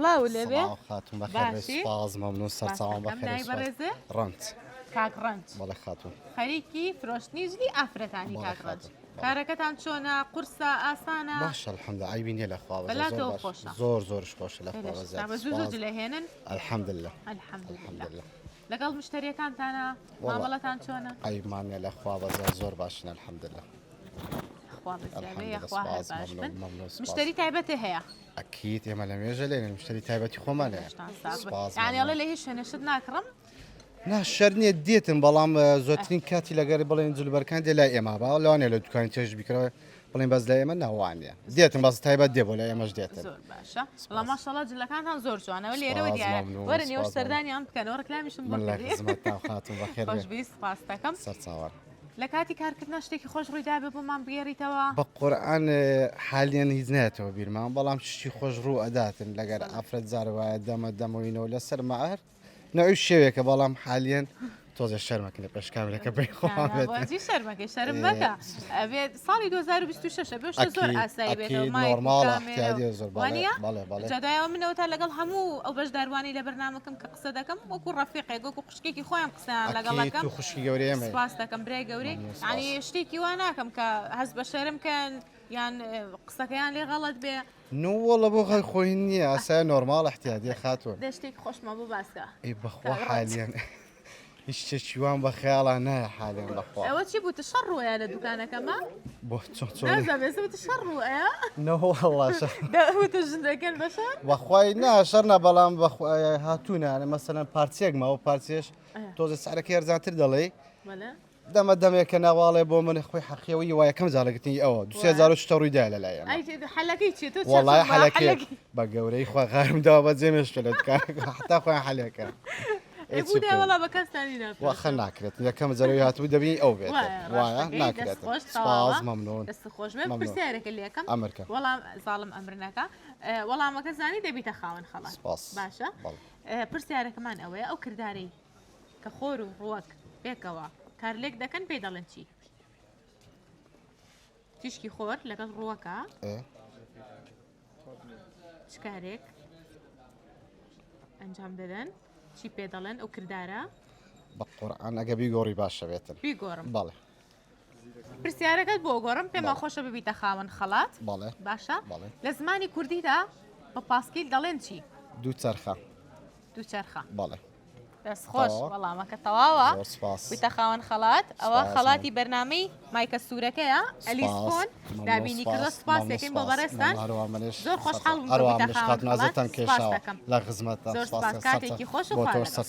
سڵاو لێبێ سڵاو خاتون بەخێر بێی باشی سوپاس مەمنون سەرچاوان باشەکەم بەخێر ناوی سوپاس بەڕێزێ ڕەنج کاک ڕەنج بەڵێ خاتون خەریکی فرۆشتنی جلی ئافرەتانی بەڵێ کاک ڕەنج خاتون بەڵێ کارەکەتان چۆنە قورسە ئاسانە باشە الحمدلله عەیبی نییە لە خوا بەزیاد زۆر بەلاتەوە باش خۆشە زۆر زۆرش خۆشە لە خوا لەشتان بەزیاد بە زوو زوو سوپاس جلە هێنن الحمدلله الحمدلله الحمدلله لەگەڵ مشتەریەکانتانە وەڵا مامەڵەتان چۆنە عەیبمان نییە لە خوا بەزیاد زۆر باشین الحمدلله خوا بەزیاد بێ الحمدلله یاخوا هەر سوپاس باش مەمنون بن مەمنون سوپاس مشتەری تایبەتێ هەیە ئەکید ئێمە لە مێژە لێنین مشتەری تایبەتی خۆمان هەیە لەشتان ساغ بێ سوپاس یعنی ئەڵێ مەمنون لە هیچ شوێنێ شت ناکڕم نا شەر نییە دێتن بەڵام زۆرترین کاتی لەگەر بڵێن جلوبەرکان دێ لای ئێمە با لەوانەیە لە دوکانی چێژ بیکرەوە بڵێن بەس لای ئێمە ناوانە دێتن بەس تایبەت دێ بۆ لای ئێمەش دێتن زۆر باشە وەڵا ماشەڵا جلەکانتان زۆر جوانەوە لێرەوە سپاس دیارە مەمنون وەرن ئێوەش سپاس مەمنون سەردانیان بکەنەوە ڕکلامیشم بۆ من لە کردی خزمەتتان خاتوون بەخێر خۆش بێن بی سپاست دەکەم سەرچاوان. لە کاتی کارکردنا شتێکی خۆش ڕوویدابێ بۆمان بگێڕیتەوە؟ بە قورئان حالیەن هیچ نایەتەوە بیرمان بەڵام شتی خۆش ڕوو ئەداتن لەگەر ئافرەت جار وایە دەمە دەمەوینەوە لەسەر مەعر نەوەی شێوێکە بەڵام حالیەن تۆزێ شەرمەکە لە پێش کامێرەکە بەی خۆمان بێت. بۆچی شەرمەکەی شەرم مەکە ئەبێ ساڵی 2026 بێ شتە زۆر ئەکید ئاسایی بێتەوە ئەکید مایک و نۆرماڵە کامێرە و احتیادیە زۆر بەڵێ وانییە؟ بەڵێ بەڵێ جا دوایەوە منەوە تا لەگەڵ هەموو ئەو بەشداروانەی لە بەرنامەکەم کە قسە دەکەم وەکو ڕەفیقێک وەکو خوشکێکی خۆیان قسەیان لەگەڵ ئەکید دەکەم تو خوشکی گەورەی ئێمەی سپاس دەکەم برای گەورەی مەمنون یعنی سپاس شتێکی وا ناکەم کە هەست بە شەرم کەن یان قسەکەیان لێ غەڵەت بێ نو واللە بۆ خەڵک خۆی نییە ئاسایە نۆرماڵ احتیادیە خاتوون. دە شتێکی خۆشمان بۆ باس کە. ئەی بەخوا حالیەن هیچ شتێکی وام بە خەیاڵا نایە حالیەن بەخوا. ئەوە چی بوو شەڕ ڕووەیە لە دوکانەکەمە؟ بۆ چۆن چۆن؟ نازانم ئێستا وتت شەڕ ڕووەیە؟ نە واللە شەڕ. دە وتت ژن دەکەن بە شەڕ؟ بەخوای نا شەڕ نا بەڵام بەخوا هاتوونە مەسەلەن پارچەیەک ماوە پارچەیەش تۆزێ سعرەکەی ئەرزانتر دەڵێی. بەڵێ. دەمە دەمێکە ناواڵێ بۆ من خۆی حەقیەوەی وا یەکەم جار لەگرتنی ئەوە دوسێ جار و شتە ڕووی دا لە لای ئێمە حەلەکەی چیە تۆ وەڵای حەلەکەی بە گەورەی خوا غارم داوە بە جێمێشتە لە دوکانەکە حتا خۆیان حەلەکە وڵا بە کەستانی واخە ناکرێت یەکەم جارەوەی هاتبوو دەبینی ئەو بێت وایە ناکرێت سپاس مەمنون دەست خۆش بێ پرسیارێکە لەکەم ئەمرکە وەڵام زاڵم ئەمرنەکە وەڵامەکە زانی دەبیتە خاوەن خەڵات سپاس باشە پرسیارەکەمان ئەوەیە ئەو کردارەی کە خۆر و ڕووەک پێکەوە کارلێک دەکەن پێی دەڵێن چی؟ تیشکی خۆر لەگەڵ ڕووەکە چ کارێک ئەنجام دەدەن چی پێ دەڵێن ئەو کردارە بە قورآن ئەگە بیگۆڕی باشە بێتن بیگۆڕم بەڵێ پرسیارەکەت بۆ گۆڕم پێمان خۆشە ببیتە خاوەن خەڵات بەڵێ باشە لە زمانی کوردیدا بە پاسکیل دەڵێن چی؟ دوو چەرخە دووچەرخە بەڵێ. دەست خۆش وەڵامەکە تەواوە زۆر سپاس. بوویتە خاوەن خەڵات ئەوە سپاس، خەڵاتی بەرنامەی مایکە سوورەکەیە ئەلیس سپاس. فۆن مەمنون، دابینی کردووە سپاس. سپاس مەمنون، دەکەین بۆ سپاس. بەڕێزتان مەمنون، هەروەها منیش زۆر خۆشحاڵ بووم کە هەروەها بوویتە منیش خاوەن خاتون خەڵات ئازادتان سپاس کێشاوە دەکەم لە خزمەتتان زۆر سپاس سپاس سەرچاو کاتێکی خۆش و بۆ خوا تۆش لەگەڵ. سەرچاو.